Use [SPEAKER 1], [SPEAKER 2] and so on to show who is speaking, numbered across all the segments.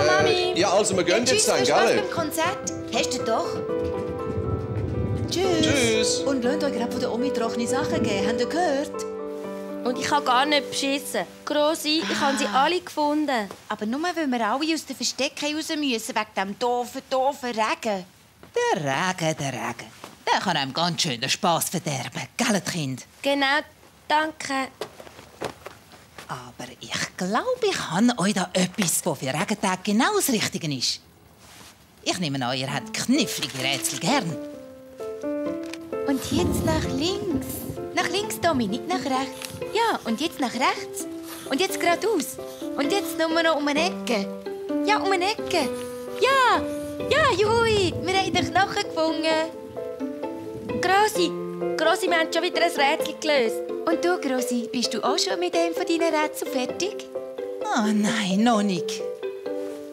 [SPEAKER 1] Mami.
[SPEAKER 2] Ja, also, wir gehen jetzt dann,
[SPEAKER 3] Viel Spaß
[SPEAKER 2] gell?
[SPEAKER 3] beim Konzert. Hast du doch.
[SPEAKER 4] Tschüss.
[SPEAKER 2] Tschüss.
[SPEAKER 4] Und lasst euch gerade von der Omi trockene Sachen geben. Habt ihr gehört?
[SPEAKER 1] Und ich habe gar nicht beschissen. Grossi, ich habe sie alle gefunden.
[SPEAKER 3] Aber nur, weil wir alle aus den Verstecken raus müssen, wegen dem doofen Regen.
[SPEAKER 4] Der Regen. Der kann einem ganz schön den Spass verderben. Gell, Kind?
[SPEAKER 1] Genau, danke.
[SPEAKER 4] Aber ich glaube, ich habe euch da etwas, das für Regentage genau das Richtige ist. Ich nehme an, ihr habt knifflige Rätsel gern.
[SPEAKER 3] Und jetzt nach links. Nach links, Tommy, nicht nach rechts. Ja, und jetzt nach rechts. Und jetzt geradeaus. Und jetzt nur noch um eine Ecke. Ja, um eine Ecke. Ja, jui, wir haben den Knochen gefunden.
[SPEAKER 1] Grossi, wir haben schon wieder ein Rätsel gelöst.
[SPEAKER 3] Und du, Grossi, bist du auch schon mit einem von deinen Rätseln fertig?
[SPEAKER 4] Oh nein, noch nicht.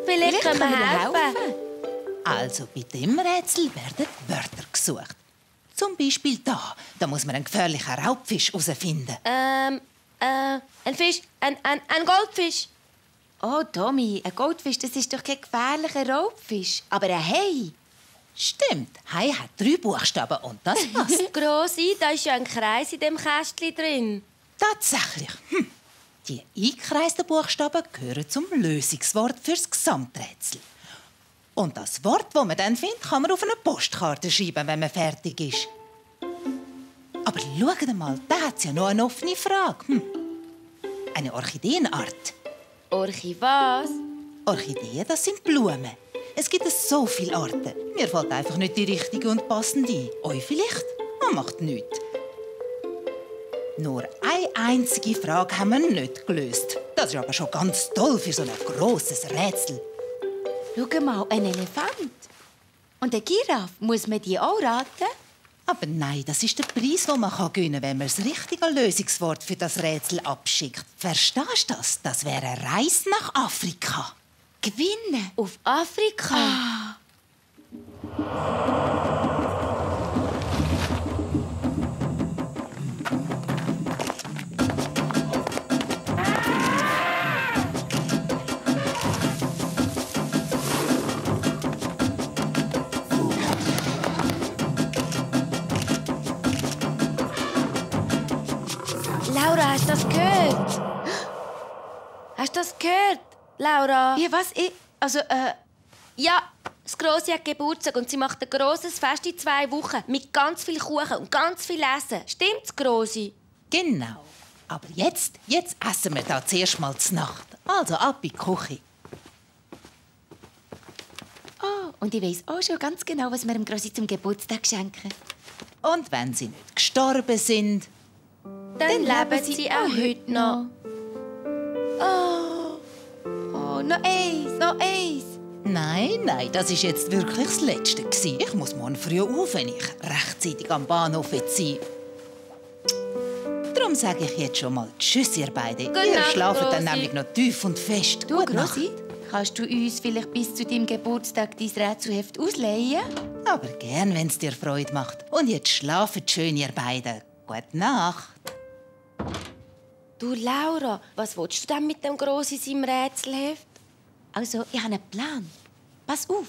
[SPEAKER 1] Vielleicht können wir helfen.
[SPEAKER 4] Also, bei dem Rätsel werden Wörter gesucht. Zum Beispiel da. Da muss man einen gefährlichen Raubfisch herausfinden.
[SPEAKER 1] Ein Fisch, ein Goldfisch.
[SPEAKER 3] Oh, Tommy, ein Goldfisch, das ist doch kein gefährlicher Raubfisch. Aber ein Hai.
[SPEAKER 4] Stimmt, Hai hat 3 Buchstaben und das passt.
[SPEAKER 1] Grossi, da ist ja ein Kreis in dem Kästchen drin.
[SPEAKER 4] Tatsächlich. Die eingekreisten Buchstaben gehören zum Lösungswort fürs Gesamträtsel. Und das Wort, das man dann findet, kann man auf eine Postkarte schreiben, wenn man fertig ist. Aber schaut mal, da hat es ja noch eine offene Frage. Eine Orchideenart.
[SPEAKER 1] Was?
[SPEAKER 4] Orchideen, das sind Blumen. Es gibt so viele Arten. Mir fällt einfach nicht die richtige und passende ein. Euch vielleicht? Man macht nichts. Nur eine einzige Frage haben wir nicht gelöst. Das ist aber schon ganz toll für so ein grosses Rätsel.
[SPEAKER 3] Schau mal, ein Elefant. Und eine Giraffe, muss man die auch raten?
[SPEAKER 4] Aber nein, das ist der Preis, den man gewinnen kann, wenn man das richtige Lösungswort für das Rätsel abschickt. Verstehst du das? Das wäre eine Reise nach Afrika.
[SPEAKER 3] Gewinnen?
[SPEAKER 1] Auf Afrika? Laura, hast du das gehört? Hast du das gehört, Laura?
[SPEAKER 3] Wie, was?
[SPEAKER 1] Ja, das Grossi hat Geburtstag und sie macht ein grosses Fest in 2 Wochen mit ganz viel Kuchen und ganz viel Essen. Stimmt's, Grossi?
[SPEAKER 4] Genau. Aber jetzt essen wir da zuerst mal zur Nacht. Also ab in die Küche.
[SPEAKER 3] Oh, und ich weiss auch schon ganz genau, was wir dem Grossi zum Geburtstag schenken.
[SPEAKER 4] Und wenn sie nicht gestorben sind,
[SPEAKER 1] Dann leben sie auch heute noch.
[SPEAKER 3] Oh, noch eins.
[SPEAKER 4] Nein, das ist jetzt wirklich das Letzte gewesen. Ich muss morgen früh auf, wenn ich rechtzeitig am Bahnhof sein. Darum sage ich jetzt schon mal Tschüss, ihr beide. Ihr
[SPEAKER 1] Nacht,
[SPEAKER 4] schlaft dann
[SPEAKER 1] Rosi.
[SPEAKER 4] nämlich noch tief und fest.
[SPEAKER 3] Du,
[SPEAKER 4] Gute Nacht.
[SPEAKER 3] Grossi, kannst du uns vielleicht bis zu deinem Geburtstag dein Rätselheft ausleihen?
[SPEAKER 4] Aber gern, wenn es dir Freude macht. Und jetzt schlaft schön, ihr beide. Gute Nacht.
[SPEAKER 1] Du, Laura, was willst du denn mit dem Grossi seinem Rätselheft?
[SPEAKER 3] Also, ich habe einen Plan. Pass auf.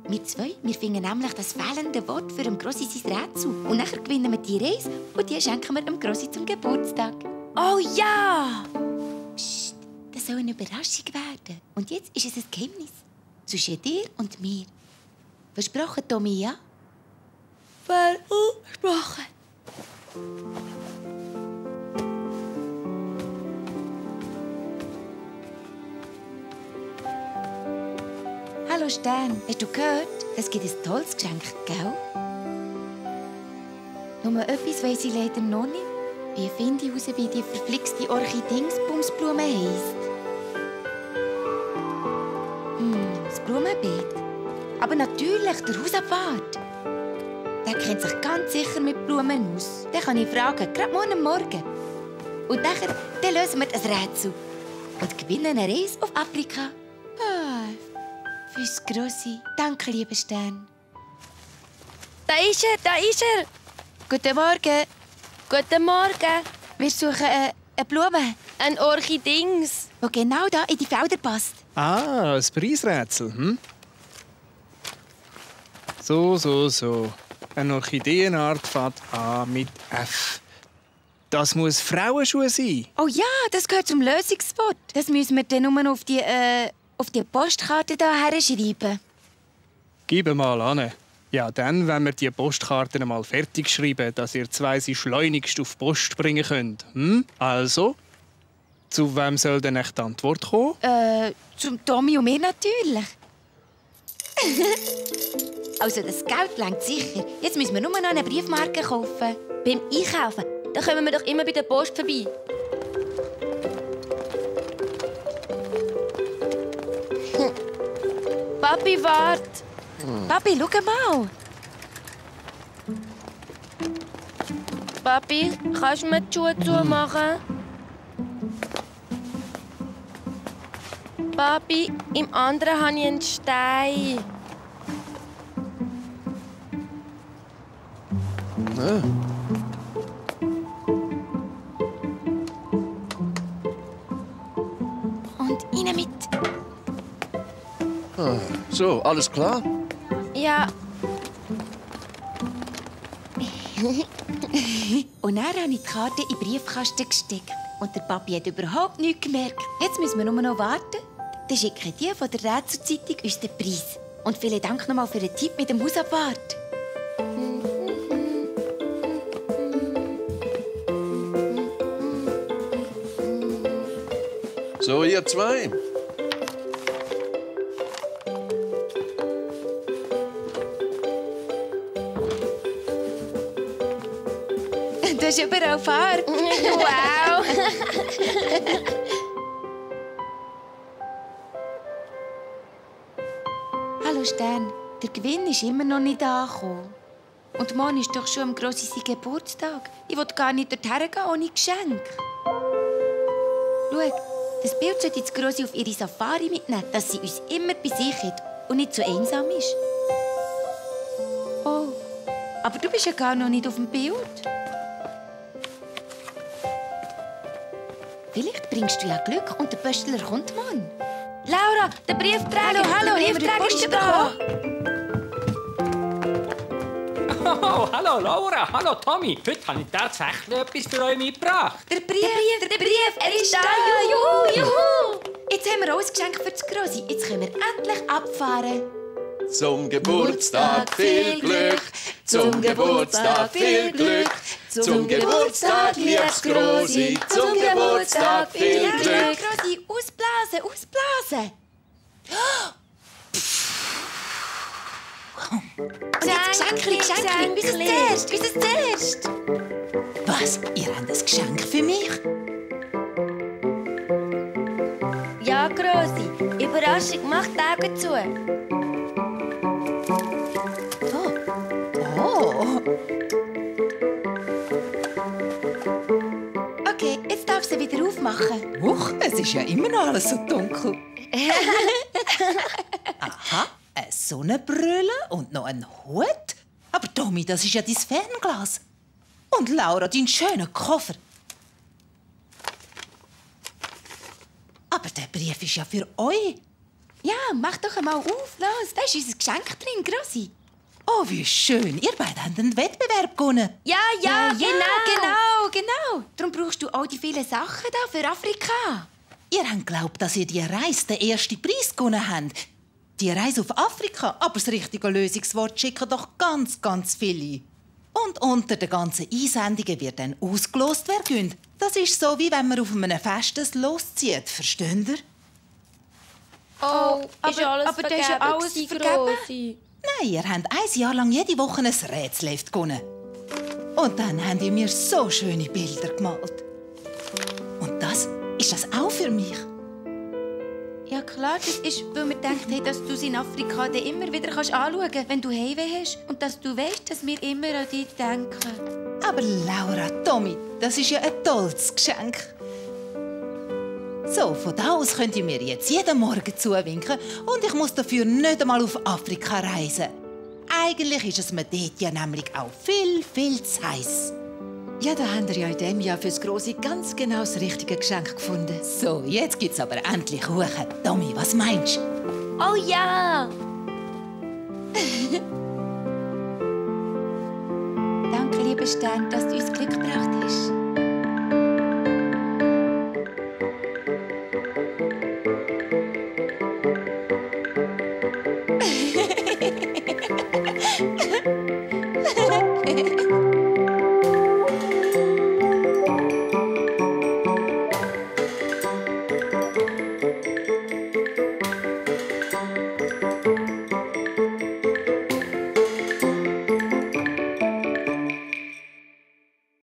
[SPEAKER 3] Wir 2, wir finden nämlich das fehlende Wort für den Grossi sein Rätsel. Und nachher gewinnen wir die Reise und die schenken wir dem Grossi zum Geburtstag.
[SPEAKER 1] Oh ja!
[SPEAKER 3] Psst, das soll eine Überraschung werden. Und jetzt ist es ein Geheimnis. Zwischen dir und mir. Versprochen, Tommy, ja?
[SPEAKER 1] Versprochen.
[SPEAKER 3] Hallo Stern, hast du gehört? Es gibt ein tolles Geschenk, gell? Nur etwas weiss ich leider noch nicht. Wie finde ich heraus, wie die verflixte Orchidingsbumsblume heisst? Das Blumenbeet. Aber natürlich, der Hausabwart. Der kennt sich ganz sicher mit Blumen aus. Den kann ich fragen, gerade morgen. Und nachher dann lösen wir das Rätsel. Und gewinnen eine Reise auf Afrika. Fürs Grossi. Danke, lieber Stern.
[SPEAKER 1] Da ist er!
[SPEAKER 3] Guten Morgen.
[SPEAKER 1] Guten Morgen.
[SPEAKER 3] Wir suchen eine Blume,
[SPEAKER 1] Ein Orchidings.
[SPEAKER 3] die genau da in die Felder passt.
[SPEAKER 2] Ah, ein Preisrätsel, hm? So. Eine Orchideenart fängt an mit F. Das muss Frauenschuhe sein.
[SPEAKER 3] Oh ja, das gehört zum Lösungswort. Das müssen wir dann nur auf die Postkarte da herschreiben.
[SPEAKER 2] Gib mal an. Ja, dann, wenn wir die Postkarten mal fertig schreiben, dass ihr zwei sie schleunigst auf die Post bringen könnt. Hm? Also, zu wem soll denn echt die Antwort kommen?
[SPEAKER 3] Zum Tommy und mir natürlich. Also, das Geld reicht sicher. Jetzt müssen wir nur noch eine Briefmarke kaufen.
[SPEAKER 1] Beim Einkaufen, da kommen wir doch immer bei der Post vorbei. Papi, wart.
[SPEAKER 3] Papi, schau mal.
[SPEAKER 1] Papi, kannst du mir die Schuhe zumachen? Papi, im anderen habe ich einen Stein.
[SPEAKER 3] Und rein mit.
[SPEAKER 5] So, alles klar?
[SPEAKER 1] Ja,
[SPEAKER 3] Und dann habe ich die Karte in den Briefkasten gesteckt. Und der Papi hat überhaupt nichts gemerkt. Jetzt müssen wir nur noch warten. Dann schicken die von der Rätselzeitung uns den Preis. Und vielen Dank nochmal für den Tipp mit dem Hausabwart.
[SPEAKER 5] So, ihr zwei.
[SPEAKER 3] Du hast überall Farbe.
[SPEAKER 1] wow.
[SPEAKER 3] Hallo Stern, der Gewinn ist immer noch nicht angekommen. Und morgen ist doch schon am Grossi sein Geburtstag. Ich will gar nicht dorthin gehen ohne Geschenk. Schau, das Bild sollte jetzt Grossi auf ihre Safari mitnehmen, dass sie uns immer bei sich hat und nicht so einsam ist. Oh, aber du bist ja gar noch nicht auf dem Bild. Vielleicht bringst du ja Glück und der Pöstler kommt morgen.
[SPEAKER 1] Laura, der Briefträger.
[SPEAKER 3] Hallo,
[SPEAKER 1] der
[SPEAKER 3] haben wir die
[SPEAKER 1] Briefträger
[SPEAKER 3] Post
[SPEAKER 1] ist da.
[SPEAKER 6] Oh, hallo Laura, hallo Tommy. Heute habe ich tatsächlich etwas für euch mitgebracht.
[SPEAKER 3] Der Brief,
[SPEAKER 1] Er ist da.
[SPEAKER 3] Juhu! Jetzt haben wir auch ein Geschenk für das Grossi. Jetzt können wir endlich abfahren.
[SPEAKER 5] Zum Geburtstag viel Glück, zum Geburtstag viel Glück, zum Geburtstag, liebes Grossi, zum Geburtstag viel Glück.
[SPEAKER 3] Grossi, ausblasen, ausblasen. Und jetzt Geschenk. Unser zuerst.
[SPEAKER 4] Was? Ihr habt ein Geschenk für mich?
[SPEAKER 1] Ja, Grossi. Überraschung, mach die Augen zu.
[SPEAKER 4] Oh.
[SPEAKER 3] Okay, jetzt darfst du sie wieder aufmachen.
[SPEAKER 4] Huch, es ist ja immer noch alles so dunkel. Aha, eine Sonnenbrille und noch ein Hut. Aber Tommy, das ist ja dein Fernglas. Und Laura, dein schöner Koffer. Aber der Brief ist ja für euch.
[SPEAKER 3] Ja, mach doch einmal auf. Los, da ist unser Geschenk drin, Grossi.
[SPEAKER 4] Oh, wie schön. Ihr beide habt einen Wettbewerb gewonnen.
[SPEAKER 1] Ja,
[SPEAKER 3] Genau. Darum brauchst du all die vielen Sachen da für Afrika.
[SPEAKER 4] Ihr habt geglaubt, dass ihr die Reise den ersten Preis gewonnen habt. Die Reise auf Afrika. Aber das richtige Lösungswort schicken doch ganz, ganz viele. Und unter den ganzen Einsendungen wird dann ausgelost, wer gewinnt. Das ist so, wie wenn man auf einem Fest ein Los zieht. Versteht ihr?
[SPEAKER 1] Oh, ist
[SPEAKER 3] aber
[SPEAKER 1] alles
[SPEAKER 3] da ist ja alles vergeben.
[SPEAKER 1] Grossi.
[SPEAKER 4] Nein, ihr habt ein Jahr lang jede Woche ein Rätselheft gewonnen. Und dann habt ihr mir so schöne Bilder gemalt. Und das ist das auch für mich.
[SPEAKER 3] Ja klar, das ist, weil wir gedacht haben, dass du es in Afrika dann immer wieder anschauen kannst, wenn du Heimweh hast. Und dass du weißt, dass wir immer an dich denken.
[SPEAKER 4] Aber Laura, Tommy, das ist ja ein tolles Geschenk. So, von da aus könnt ihr mir jetzt jeden Morgen zuwinken und ich muss dafür nicht einmal auf Afrika reisen. Eigentlich ist es mir dort ja nämlich auch viel, viel zu heiß.
[SPEAKER 7] Ja, da habt ihr ja in diesem Jahr fürs Grosse ganz genau das richtige Geschenk gefunden.
[SPEAKER 4] So, jetzt gibt's aber endlich Kuchen. Tommy, was meinst du?
[SPEAKER 1] Oh ja!
[SPEAKER 3] Danke, lieber Stern, dass du uns Glück gebracht hast.